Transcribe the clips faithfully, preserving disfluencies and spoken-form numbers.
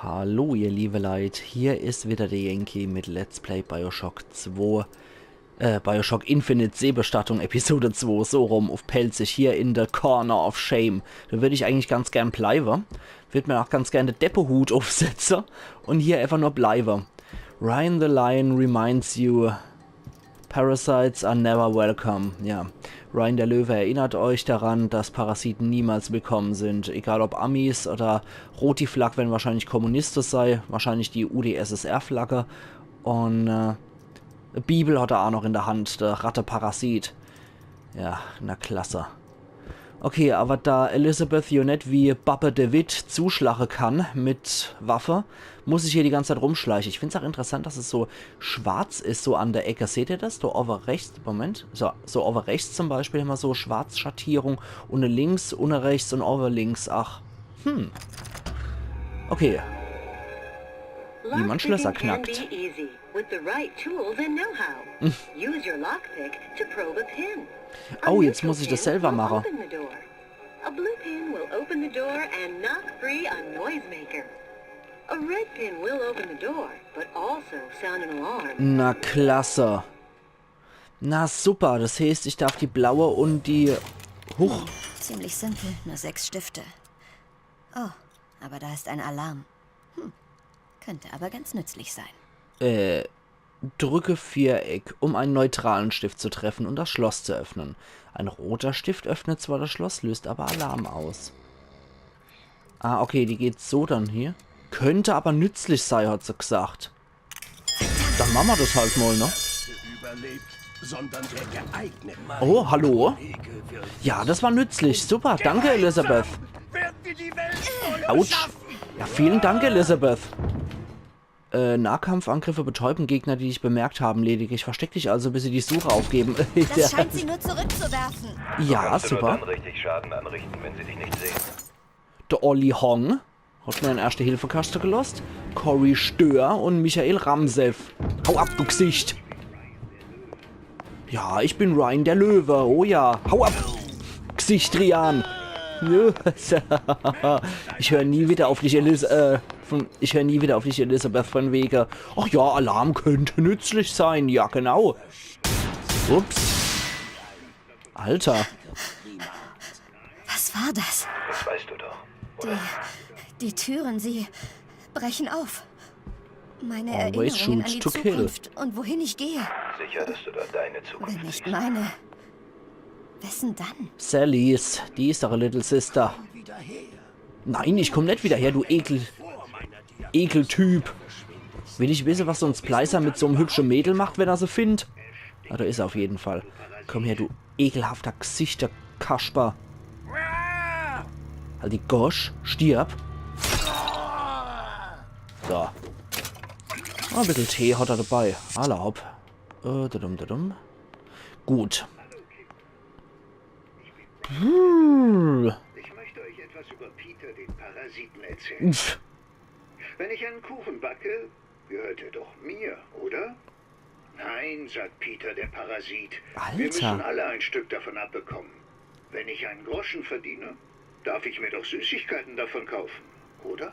Hallo ihr liebe Leit, hier is wieder der Yankee mit Let's Play Bioshock zwei, äh, Bioshock Infinite Seebestattung Episode zwei, so rum, uff Pälzisch, hier in the Corner of Shame. Do würd ich eigentlich ganz gern bleibe, würd mir auch ganz gern de Deppehut uffsetze und hier einfach nur bleibe. Ryan the Lion reminds you, Parasites are never welcome. Ja, Ryan der Löwe erinnert euch daran, dass Parasiten niemals willkommen sind. Egal ob Amis oder Rot die Flagg wären wahrscheinlich Kommuniste sei, wahrscheinlich die U D S S R Flagge. Und äh, Bibel hat er auch noch in der Hand, der Ratte-Parasit. Ja, na klasse. Okay, aber da Elizabeth jo net wie Babbe de Witt zuschlache kann mit Waffe, muss ich hier die ganze Zeit rumschleiche. Ich find's auch interessant, dass es so schwarz is, so an der Ecke. Seht ihr das? Do owwe rechts, Moment. So, so owwe rechts zum Beispiel immer so Schwarzschattierung. Unne links, unne rechts und owwe links. Ach, hm. Okay. Wie man Schlösser knackt. Lockpicking can be easy with the right tools and know-how. Use your lockpick to probe a pin. Oh, jetzt muss ich das selber mache. A neutral pin will open the door. A blue pin will open the door and knock free a noisemaker. A red pin will open the door, but also sound an alarm. Na klasse. Na super, das heißt, ich darf die blaue und die... Huch. Ziemlich simpel, nur sechs Stifte. Oh, aber da ist ein Alarm. Hm, könnte aber ganz nützlich sein. Äh, drücke Viereck, um einen neutralen Stift zu treffen und das Schloss zu öffnen. Ein roter Stift öffnet zwar das Schloss, löst aber Alarm aus. Ah, okay, die geht so dann hier. Könnte aber nützlich sei, hat se gesagt. Dann mache mer das halt mal, ne? Überlebt, sondern der geeignete Mann. Oh, hallo. Ja, das war nützlich. Super, danke, Elizabeth. Autsch. Ja, vielen Dank, Elizabeth. Äh, Nahkampfangriffe betäuben Gegner, die dich bemerkt haben, lediglich. Versteck dich also, bis sie die Suche aufgeben. Das scheint sie nur zurückzuwerfen. Ja, super. Dann richtig Schaden anrichten, wenn sie dich nicht sehen. Der Olli Hong hat mir en Erste-Hilfe-Kaste gelost. Cory Stör und Michael Ramsev. Hau ab, du Gsicht! Ja, ich bin Ryan der Löwe. Oh ja. Hau ab! Gsichtrian! Ich hör nie wieder auf dich, Elis-, äh, von, ich hör nie wieder auf dich, Elizabeth, von wege. Ach ja, Alarm könnte nützlich sein. Ja, genau. Ups. Alter. Was war das? Das weißt du doch, oder? Die, die Türen, sie brechen auf. Meine Erinnerungen an die Zukunft und wohin ich gehe. Sicher, dass du dort deine Zukunft siehst. Wenn nicht meine, wessen dann? Sallys, die is doch a Little Sister. Nein, ich komm net wieder her, du Ekel. Ekeltyp. Will ich wisse, was so en Splicer mit so'm hübsche Mädel macht, wenn er se findt. Ah, do is er auf jeden Fall. Komm her, du ekelhafter Gsichterkasper. Halt die Gosch, stirb. So. Oh, e bissel Tee hat er dabei. Alla hopp. Äh, dadum, dadum. Gut. Hm. Ich möchte euch etwas über Peter, den Parasiten, erzählen. Pff. Wenn ich einen Kuchen backe, gehört er doch mir, oder? Nein, sagt Peter, der Parasit. Alter. Wir müssen alle ein Stück davon abbekommen. Wenn ich einen Groschen verdiene, darf ich mir doch Süßigkeiten davon kaufen, oder?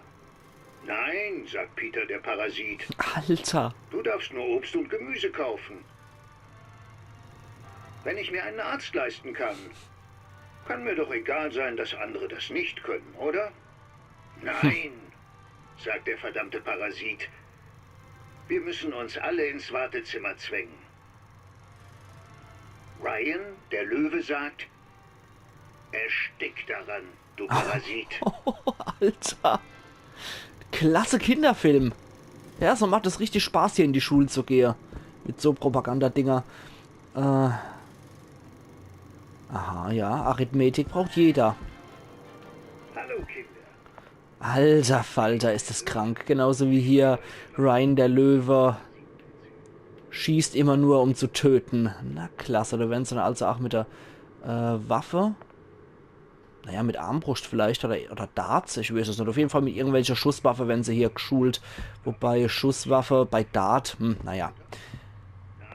Nein, sagt Peter, der Parasit. Alter. Du darfst nur Obst und Gemüse kaufen. Wenn ich mir einen Arzt leisten kann, kann mir doch egal sein, dass andere das nicht können, oder? Nein, sagt der verdammte Parasit. Wir müssen uns alle ins Wartezimmer zwängen. Ryan, der Löwe, sagt: „Erstickt daran, du Parasit.“ Alter. Klasse Kinderfilm. Ja, so macht es richtig Spaß, hier in die Schul zu gehe. Mit so Propagandadinger. Äh. Aha, ja, Arithmetik braucht jeder. Hallo, Kinder. Alter Falter, is das krank. Genauso wie hier Ryan der Löwe schießt immer nur, um zu töten. Na klasse, do werren se dann also auch mit der, äh, Waffe. Naja, mit Armbruscht vielleicht oder, oder Darts, ich weiß es net. Auf jeden Fall mit irgendwelcher Schusswaffe werren se hier geschult. Wobei Schusswaffe bei Dart, hm, naja.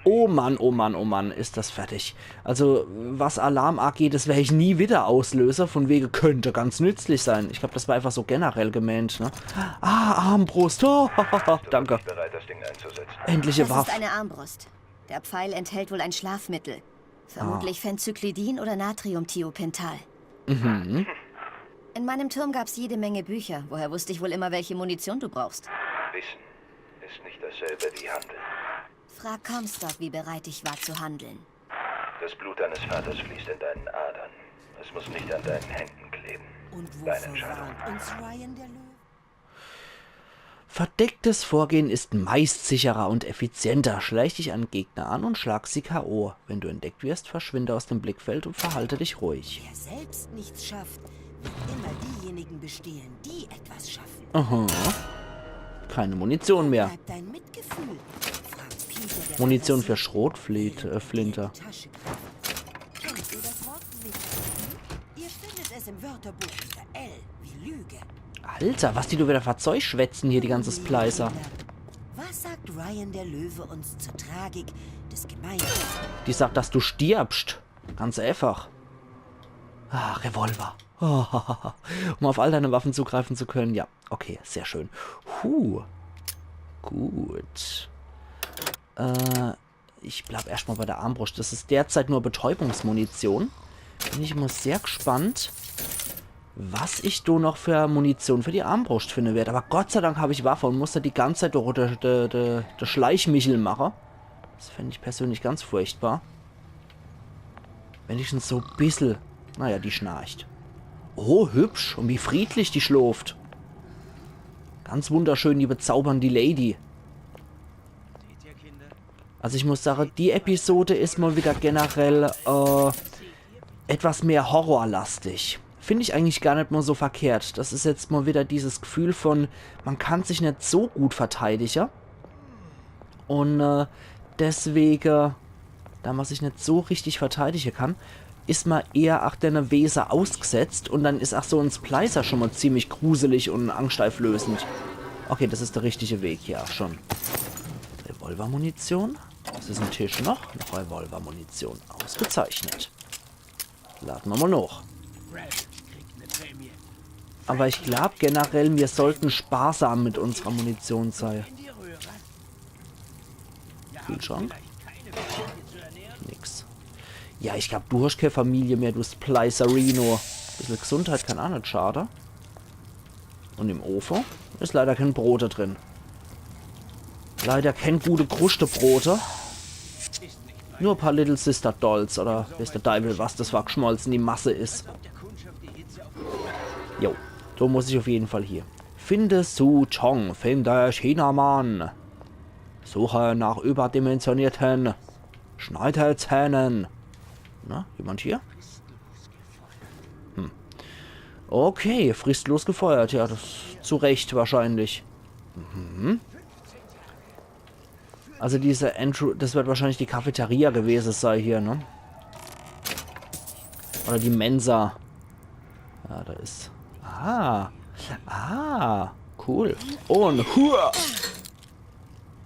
Oh Mann, oh Mann, oh Mann, is das fertig. Also, was Alarm ageht, das wer ich nie wieder auslöse. Von wege könnte ganz nützlich sein. Ich glaub, das war einfach so generell gemeint, ne? Ah, Armbrust. Oh, danke. Bereit, das Ding einzusetzen. Endliche Das ist Waffe. Eine Armbrust. Der Pfeil enthält wohl ein Schlafmittel. Vermutlich Phencyclidin oder Natriumthiopental. In meinem Turm gab's jede Menge Bücher. Woher wusste ich wohl immer, welche Munition du brauchst? Wissen ist nicht dasselbe wie Handeln. Frag Comstock, wie bereit ich war zu handeln. Das Blut deines Vaters fließt in deinen Adern. Es muss nicht an deinen Händen kleben. Und Deine wovor Entscheidung. warnt uns Ryan der Löwe? Verdecktes Vorgehen ist meist sicherer und effizienter. Schleich dich an Gegner an und schlag sie K O. Wenn du entdeckt wirst, verschwinde aus dem Blickfeld und verhalte dich ruhig. Wer selbst nichts schafft, wird immer diejenigen bestehlen, die etwas schaffen. Aha. Keine Munition mehr. Bleibt dein Mitgefühl? Fragt Peter, der Munition Professor für Schrotflinte, äh, Flinte. in die Tasche greift. Kennt ihr das Wort Mitgefühl? Ihr findet es im Wörterbuch unter L wie Lüge. Alter, was die do wieder für Zeug schwätzen hier, die ganze Splicer. Was sagt Ryan der Löwe uns zur Tragik des Gemeinsamen? Die sagt, dass du stirbst. Ganz einfach. Ah, Revolver. Um auf all deine Waffen zugreifen zu können. Ja, okay, sehr schön. Huh. Gut. Äh, ich bleib erscht mal bei der Armbrust. Das is derzeit nur Betäubungsmunition. Bin ich mal sehr gespannt, was ich do noch für Munition für die Armbrust finde werd. Aber Gott sei Dank hab ich Waffe und muss net die ganze Zeit durch de, de, de, de Schleichmichel mache. Das fänd ich persönlich ganz furchtbar. Wenigstens so bissel. Naja, die schnarcht. Oh, hübsch. Und wie friedlich die schlooft. Ganz wunderschön, die bezaubernde Lady. Also ich muss sage, die Episode is mal wieder generell äh, etwas mehr horrorlastig. Find ich eigentlich gar net mal so verkehrt. Das is jetzt mal wieder dieses Gefühl von, man kann sich net so gut verteidige. Und äh, deswege, da man sich net so richtig verteidige kann, is man eher ach dene Wese ausgesetzt und dann is ach so en Splicer schon mal ziemlich gruselig und angsteinflößend. Okay, das is der richtige Weg hier ach schon. Revolvermunition. Das is en Tisch noch. Noch Revolvermunition. Ausgezeichnet. Lade mer mal noch. Aber ich glaub generell, mir sollten sparsam mit unserer Munition sei. Kühlschrank? Nix. Ja, ich glaub, du hast keine Familie mehr, du Splicerino. Bissel Gesundheit kann ach net schade. Und im Ofen is leider kein Brote drin. Leider kein gute Kruschtebrote. Nur paar Little Sister Dolls oder weiß der Deiwel was, das war geschmolzen, die Masse is. Jo, so muss ich auf jeden Fall hier. Finde Su Chong, finde Chinamann. Suche nach überdimensionierten Schneiderzähnen. Na, jemand hier? Hm. Okay, fristlos gefeuert. Ja, das zu Recht wahrscheinlich. Mhm. Also diese Entry, das wird wahrscheinlich die Cafeteria gewesen sei hier, ne? Oder die Mensa. Ja, da is. Ah. Ah, cool. Und hua!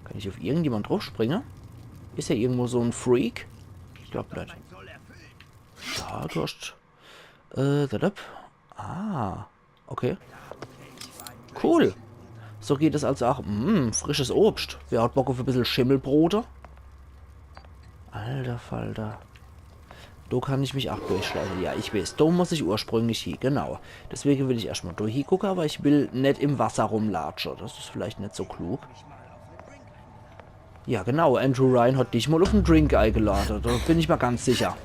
Kann ich auf irgendjemand draufspringen? Is hier irgendwo so en Freak? Ich glaub net. Ja, du hast. Äh, da, da. Ah, okay. Cool. So geht es also auch. Mm, frisches Obst. Wer hat Bock auf e bissel Schimmelbrote? Alter Falter. Do kann ich mich ach durchschleiche. Ja, ich weiß. Do muss ich ursprünglich hie, genau. Deswege will ich erscht mal do hie gucke, aber ich will net im Wasser rumlatsche. Das is vielleicht net so klug. Ja, genau. Andrew Ryan hat dich mal auf en Drink eingelade. Da bin ich mal ganz sicher.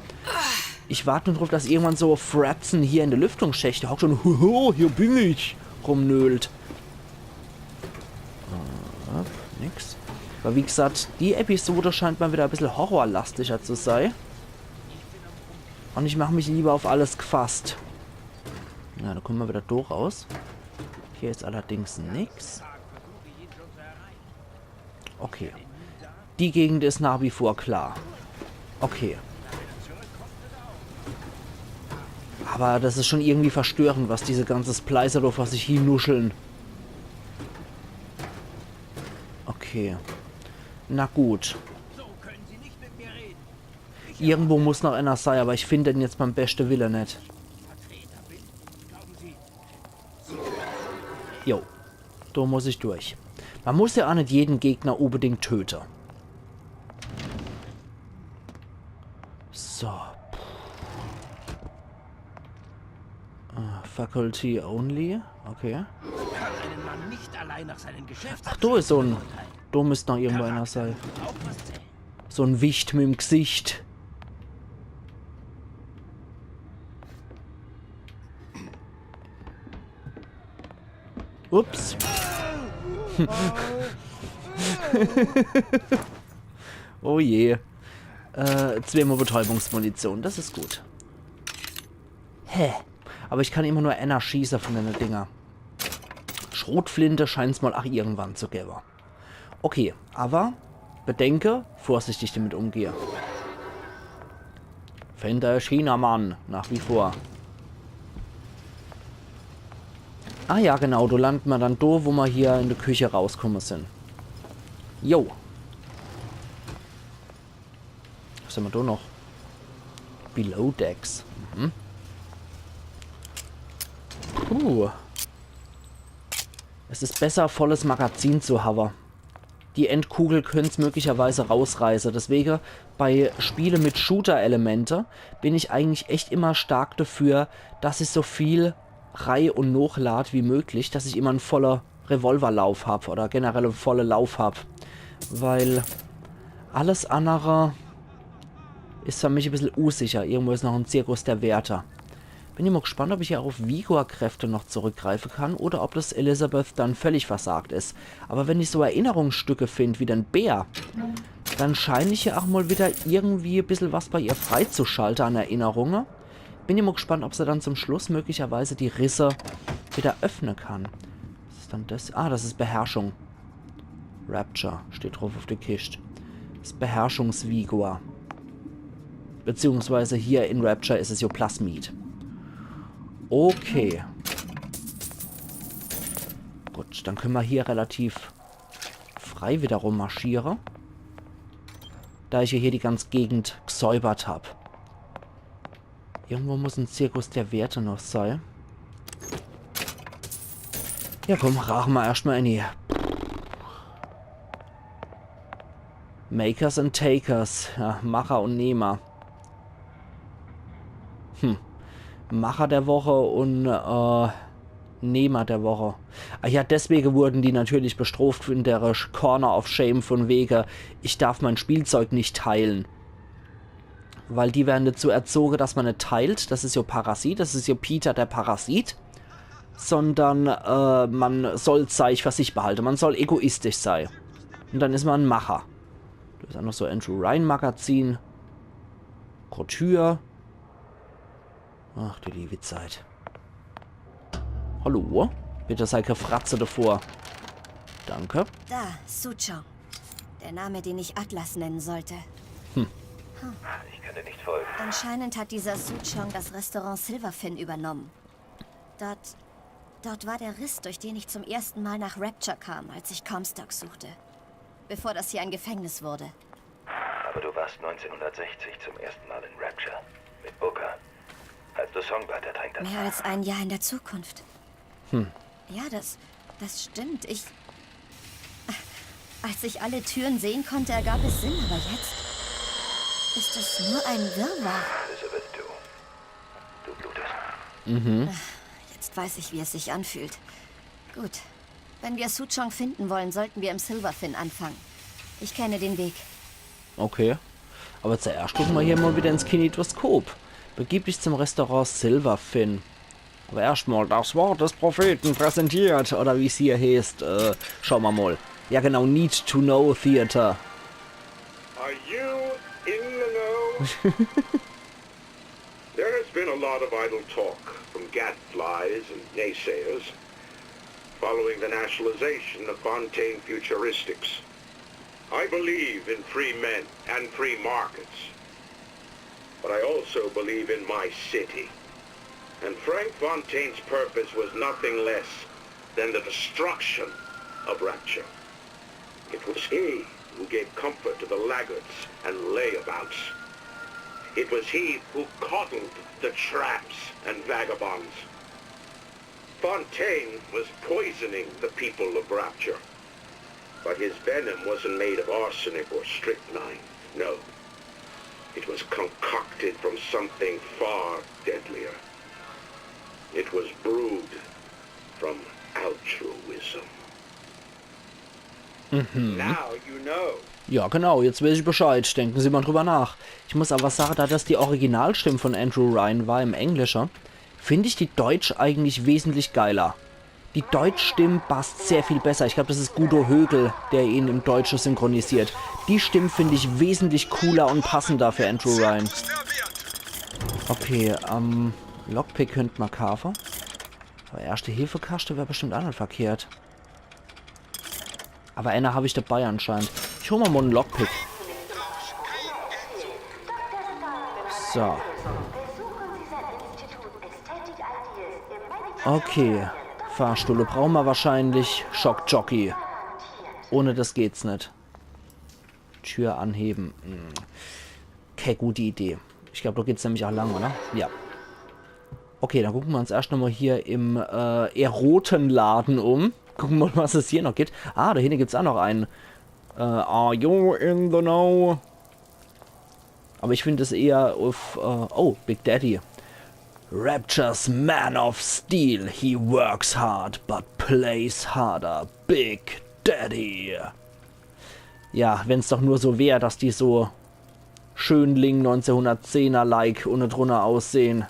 Ich wart nur drauf, dass irgendwann so Fratzen hier in der Lüftungsschächte hockt und „Huhu, hier bin ich!“ rumnöhlt. Äh, nix. Aber wie gesagt, die Episode scheint mal wieder e bissel horrorlastiger zu sei. Und ich mach mich lieber auf alles gefasst. Na, da kommen wir wieder do raus. Hier is allerdings nix. Okay. Die Gegend is nach wie vor klar. Okay. Aber das is schon irgendwie verstörend, was diese ganze Splicer do vor sich hin nuscheln. Okay. Na gut. So können Sie nicht Irgendwo muss noch einer sei, aber ich find den jetzt beim beste Wille net. Jo, do muss ich durch. Man muss ja auch net jeden Gegner unbedingt töte. So. Ah, Faculty only. Okay. Kann einen Mann nicht allein nach seinen Geschäften Ach, do is so en. Do müsst noch irgendwo einer sei. Auch was zählen. So en Wicht mit em Gesicht. Ups. Oh je. Äh, zweimal Betäubungsmunition, das is gut. Hä? Aber ich kann immer nur einer schieße von dene Dinger. Schrotflinte scheint's mal ach irgendwann zu gewwe. Okay, aber bedenke, vorsichtig damit umgehe. Fender Chinamann, nach wie vor. Ah ja, genau, do lande mer dann do, wo mer hier in der Küche rauskomme sin. Jo. Was hämmer do noch? Below Decks. Mhm. Puh. Es is besser, volles Magazin zu hawwe. Die Endkugel könnt's möglicherweise rausreiße. Deswege, bei Spiele mit Shooter-Elemente bin ich eigentlich echt immer stark dafür, dass ich so viel rei- und nochlad wie möglich, dass ich immer en voller Revolverlauf hab oder generell en volle Lauf hab. Weil alles andere is für mich e bissel unsicher. Irgendwo is noch en Zirkus der Werte. Bin immer gespannt, ob ich hier auf Vigor-Kräfte noch zurückgreife kann oder ob das Elizabeth dann völlig versagt is. Aber wenn ich so Erinnerungsstücke find wie den Bär, dann schein ich ja auch mal wieder irgendwie e bissel was bei ihr freizuschalte an Erinnerunge. Bin immer gespannt, ob se dann zum Schluss möglicherweise die Risse wieder öffne kann. Was is dann das? Ah, das is Beherrschung. Rapture steht drauf auf der Kist. Das Beherrschungsvigor. Beziehungsweise hier in Rapture is es jo Plasmid. Okay. Gut, dann könne mer hier relativ frei wieder rummarschiere. Da ich ja hier die ganze Gegend gesäubert hab. Irgendwo muss en Zirkus der Werte noch sei. Ja komm, raache mer erscht mal in die Makers and Takers. Ja, Macher und Nehmer. Hm. Macher der Woche und äh, Nehmer der Woche. Ah ja, deswege wurden die natürlich bestroft in der Corner of Shame von wege, ich darf mein Spielzeug nicht teilen. Weil die werden dazu erzoge, dass man net teilt. Das is jo Parasit, das is jo Peter der Parasit. Sondern äh, man soll Zeich für sich behalte, man soll egoistisch sei. Und dann is man en Macher. Das is auch noch so Andrew Ryan Magazin. Couture. Ach du liebe Zeit. Hallo? Bitte sei kä Fratze davor. Danke. Da, Suchong. Der Name, den ich Atlas nennen sollte. Ich kann dir nicht folgen. Anscheinend hat dieser Suchong das Restaurant Silverfin übernommen. Dort, dort war der Riss, durch den ich zum ersten Mal nach Rapture kam, als ich Comstock suchte. Bevor das hier ein Gefängnis wurde. Aber du warst neunzehnhundertsechzig zum ersten Mal in Rapture. Mit Booker. Als du Songbird ertränkt hast. Mehr als ein Jahr in der Zukunft. Hm. Ja, das, das stimmt. Ich, als ich alle Türen sehen konnte, ergab es Sinn, aber jetzt ist es nur ein Wirrwarr. Elizabeth, du. Du blutest. Mhm. Jetzt weiß ich, wie es sich anfühlt. Gut. Wenn wir Suchong finden wollen, sollten wir im Silverfin anfangen. Ich kenne den Weg. Okay. Aber zuerscht gucke mer hier mal wieder ins Kinetoskop. Begib dich zum Restaurant Silverfin. Aber erscht mal das Wort des Propheten präsentiert, oder wie's hier heißt, äh, schau mer mal. Ja genau, Need to Know Theater. Are you in the know? There has been a lot of idle talk from gadflies and naysayers following the nationalization of Fontaine Futuristics. I believe in free men and free markets, but I also believe in my city. And Frank Fontaine's purpose was nothing less than the destruction of Rapture. It was he who gave comfort to the laggards and layabouts. It was he who coddled the tramps and vagabonds. Fontaine was poisoning the people of Rapture, but his venom wasn't made of arsenic or strychnine. No. It was concocted from something far deadlier. It was brewed from altruism. Now you know. Ja, genau, jetzt weiß ich Bescheid. Denken Sie mal drüber nach. Ich muss aber sagen, da das die Originalstimme von Andrew Ryan war im Englische, finde ich die Deutsch eigentlich wesentlich geiler. Die Deutschstimme passt sehr viel besser. Ich glaube, das ist Guido Högl, der ihn im Deutsche synchronisiert. Die Stimme finde ich wesentlich cooler und passender für Andrew Ryan. Okay, ähm, Lockpick könnt ma kaafe. Aber Erste-Hilfe-Kaschte wär bestimmt aa net verkehrt. Aber eener hab ich dabei anscheinend. Ich hol ma mal en Lockpick. So. Okay. Fahrstuhl brauche ma wahrscheinlich. Schockjockey. Ohne das geht's net. Tür anheben. Hm. Kee gute Idee. Ich glaub, da geht's nämlich auch lang, oder? Ja. Okay, dann gucke ma uns erscht nochmal hier im äh, Erotenladen um. Gucke ma, was es hier noch gibt. Ah, da hinne gibt's auch noch einen. Äh, are you in the know? Aber ich find es eher auf. Äh, oh, Big Daddy. Rapture's Man of Steel. He works hard, but plays harder. Big Daddy. Ja, wenn's doch nur so wär, dass die so Schönling neunzehnhundertzehner-like unne drunner aussehen.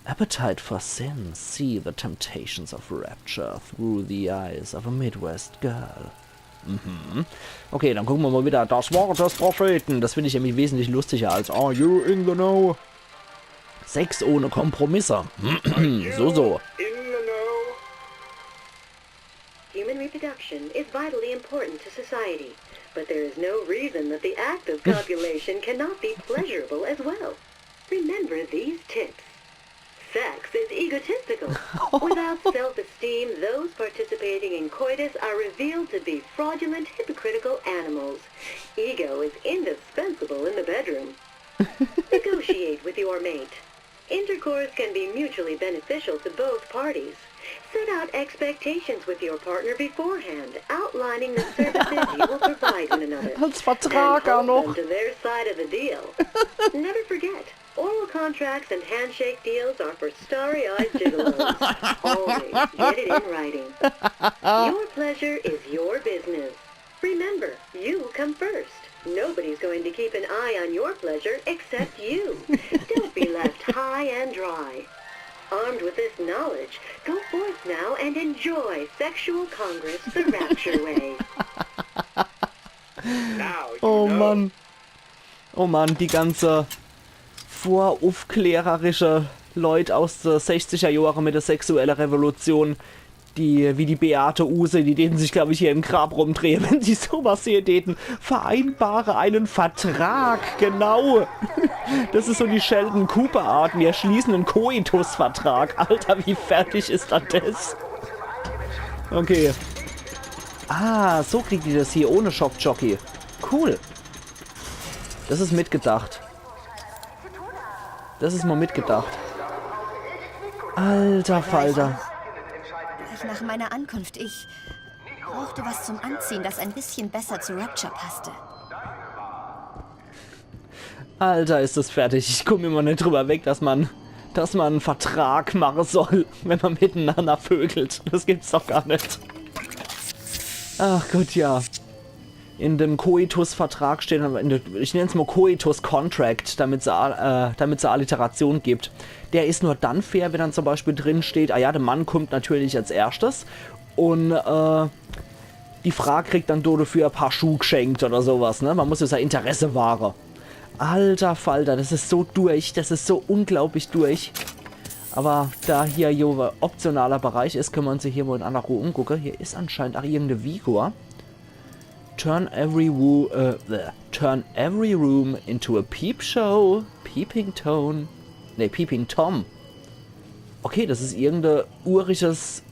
Appetite for Sin. See the temptations of rapture through the eyes of a Midwest girl. Mhm. Okay, dann gucke ma mal wieder. Das Wort des Propheten. Das find ich nämlich wesentlich lustiger als Are you in the know? Sex ohne Kompromisse. So, so. In the know? Human reproduction is vitally important to society, but there is no reason that the act of copulation cannot be pleasurable as well. Remember these tips. Sex is egotistical. Without self-esteem, those participating in coitus are revealed to be fraudulent, hypocritical animals. Ego is indispensable in the bedroom. Negotiate with your mate. Intercourse can be mutually beneficial to both parties. Set out expectations with your partner beforehand, outlining the services you will provide one another. Als Vertrag auch And hold noch. Them to their side of the deal. Never forget, oral contracts and handshake deals are for starry-eyed gigolos. Always get it in writing. Your pleasure is your business. Remember, you come first. Nobody's going to keep an eye on your pleasure except you. Don't be left high and dry. Armed with this knowledge, go forth now and enjoy sexual congress the rapture way. Now you Oh know. Mann. Oh Mann, die ganze voruffklärerische Leut aus de sechziger Johre mit der sexuelle Revolution, die, wie die Beate Uhse, die däten sich, glaub ich, hier im Grab rumdrehe, wenn sie sowas sehe däten. Vereinbare einen Vertrag, genau. Das is so die Sheldon-Cooper-Art. Wir schließen einen Koitus-Vertrag. Alter, wie fertig is dann das? Okay. Ah, so kriegt die das hier ohne Schockjockey. Cool. Das is mitgedacht. Das is mal mitgedacht. Alter Falter. Gleich nach meiner Ankunft. Ich brauchte was zum Anziehen, das ein bisschen besser zu Rapture passte. Alter, is das fertig. Ich komm immer net drüber weg, dass man, dass man einen Vertrag machen soll, wenn man miteinander vögelt. Das gibt's doch gar net. Ach Gott, ja. In dem Koitus-Vertrag steht, in der, ich nenn's mal Koitus-Contract, damit's a-, äh, damit's e Alliteration gibt. Der is nur dann fair, wenn dann zum Beispiel drin steht, ah ja, der Mann kommt natürlich als erschtes und äh, die Frau kriegt dann do dafür e paar Schuh geschenkt oder sowas, ne? Man muss ja sein Interesse wahre. Alter Falter, das is so durch, das is so unglaublich durch. Aber da hier jo optionaler Bereich is, könne ma uns hier mal in aller Ruhe umgucke. Hier is anscheinend auch irgende Vigor. Turn every wo äh, bleh. Turn every room into a peep show. Peeping Tone. Nee, Peeping Tom. Okay, das is irgende urisches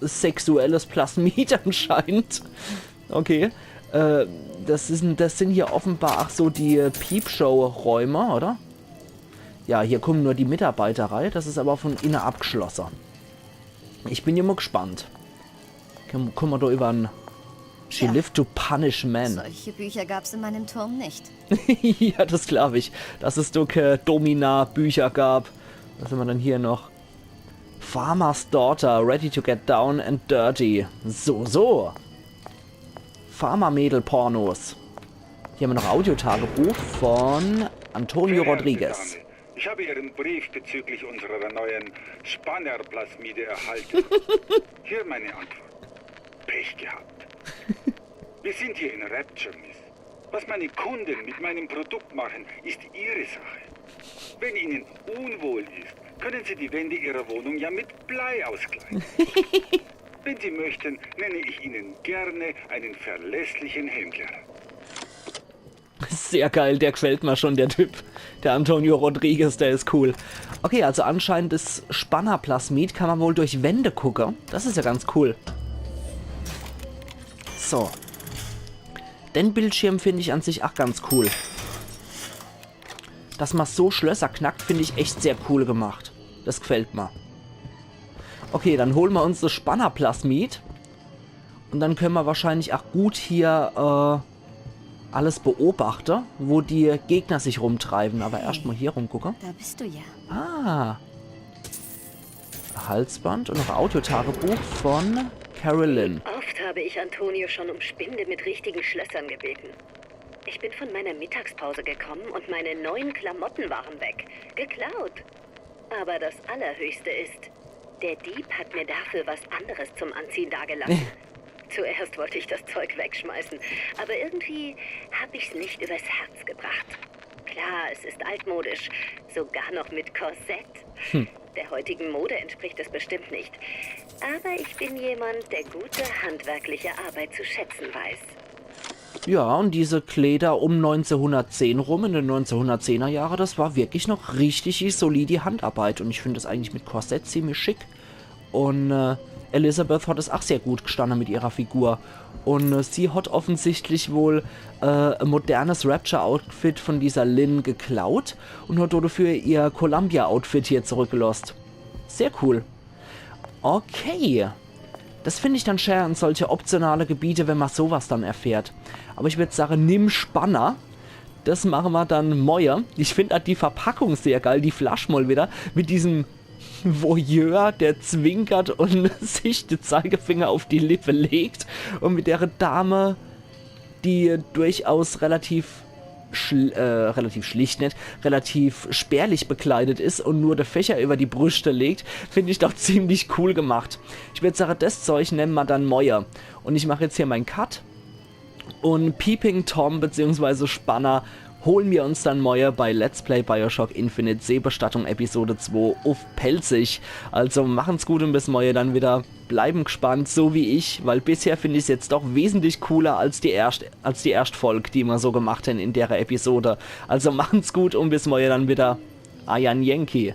sexuelles Plasmid anscheinend. Okay. Äh, das is, das sin hier offenbar ach so die Peepshow-Räume, oder? Ja, hier kommen nur die Mitarbeiter rei. Das is aber von inne abgeschlosse. Ich bin ja mal gespannt. Komm, komm mal da über en She Lived to Punish Men. Solche Bücher gab's in meinem Turm nicht. Ja, das glaub ich. Dass es da kä Domina-Bücher gab. Was haben wir denn hier noch? Farmer's Daughter, ready to get down and dirty. So, so. Farmer-Mädel-Pornos. Hier haben wir noch Audiotagebuch von Antonio Rodriguez. Verehrte Dame, ich habe Ihren Brief bezüglich unserer neuen Spannerplasmide erhalten. Hier meine Antwort. Pech gehabt. Wir sind hier in Rapture, Miss. Was meine Kunden mit meinem Produkt machen, ist ihre Sache. Wenn Ihnen unwohl ist, können Sie die Wände Ihrer Wohnung ja mit Blei auskleiden. Wenn Sie möchten, nenne ich Ihnen gerne einen verlässlichen Händler. Sehr geil, der gefällt mir schon, der Typ. Der Antonio Rodriguez, der is cool. Okay, also anscheinend is Spannerplasmid, kann man wohl durch Wände gucke. Das is ja ganz cool. So. Den Bildschirm find ich an sich ach ganz cool. Dass man so Schlösser knackt, find ich echt sehr cool gemacht. Das gefällt mir. Okay, dann holen wir uns das Spannerplasmid. Und dann können wir wahrscheinlich auch gut hier äh, alles beobachten, wo die Gegner sich rumtreiben. Aber erst mal hier rumgucken. Da bist du ja. Ah. Halsband und noch Audiotagebuch von Carolyn. Oft habe ich Antonio schon um Spinde mit richtigen Schlössern gebeten. Ich bin von meiner Mittagspause gekommen und meine neuen Klamotten waren weg. Geklaut. Aber das Allerhöchste ist, der Dieb hat mir dafür was anderes zum Anziehen dagelassen. Zuerst wollte ich das Zeug wegschmeißen, aber irgendwie hab ich's nicht übers Herz gebracht. Klar, es ist altmodisch, sogar noch mit Korsett. Der heutigen Mode entspricht es bestimmt nicht. Aber ich bin jemand, der gute handwerkliche Arbeit zu schätzen weiß. Ja, und diese Kleider um neunzehnhundertzehn rum, in den neunzehnhundertzehner Jahre, das war wirklich noch richtig solide Handarbeit. Und ich find das eigentlich mit Korsett ziemlich schick. Und äh, Elizabeth hat es auch sehr gut gestanne mit ihrer Figur. Und äh, sie hat offensichtlich wohl äh, ein modernes Rapture-Outfit von dieser Lynn geklaut und hat dafür ihr Columbia-Outfit hier zurückgelost. Sehr cool. Okay. Das find ich dann schää an solche optionale Gebiete, wenn man sowas dann erfährt. Aber ich würd sagen, nimm Spanner. Das machen wir dann moie. Ich find auch die Verpackung sehr geil, die Flasch mal wieder. Mit diesem Voyeur, der zwinkert und sich den Zeigefinger auf die Lippe legt. Und mit der Dame, die durchaus relativ schl äh, relativ schlicht net, relativ spärlich bekleidet is und nur de Fächer über die Brüste legt, find ich doch ziemlich cool gemacht. Ich würd sagen, das Zeug nehmen wir dann moie. Und ich mach jetzt hier mein Cut. Und Peeping Tom beziehungsweise Spanner holen wir uns dann moie bei Let's Play Bioshock Infinite Seebestattung Episode zwei auf Pälzisch. Also machen's gut und bis moie dann wieder. Bleiben gespannt, so wie ich, weil bisher find ich's jetzt doch wesentlich cooler als die erscht, als die erscht Folg, die mer so gemacht hen in dere Episode. Also machen's gut und bis moie dann wieder. Eier Yankee.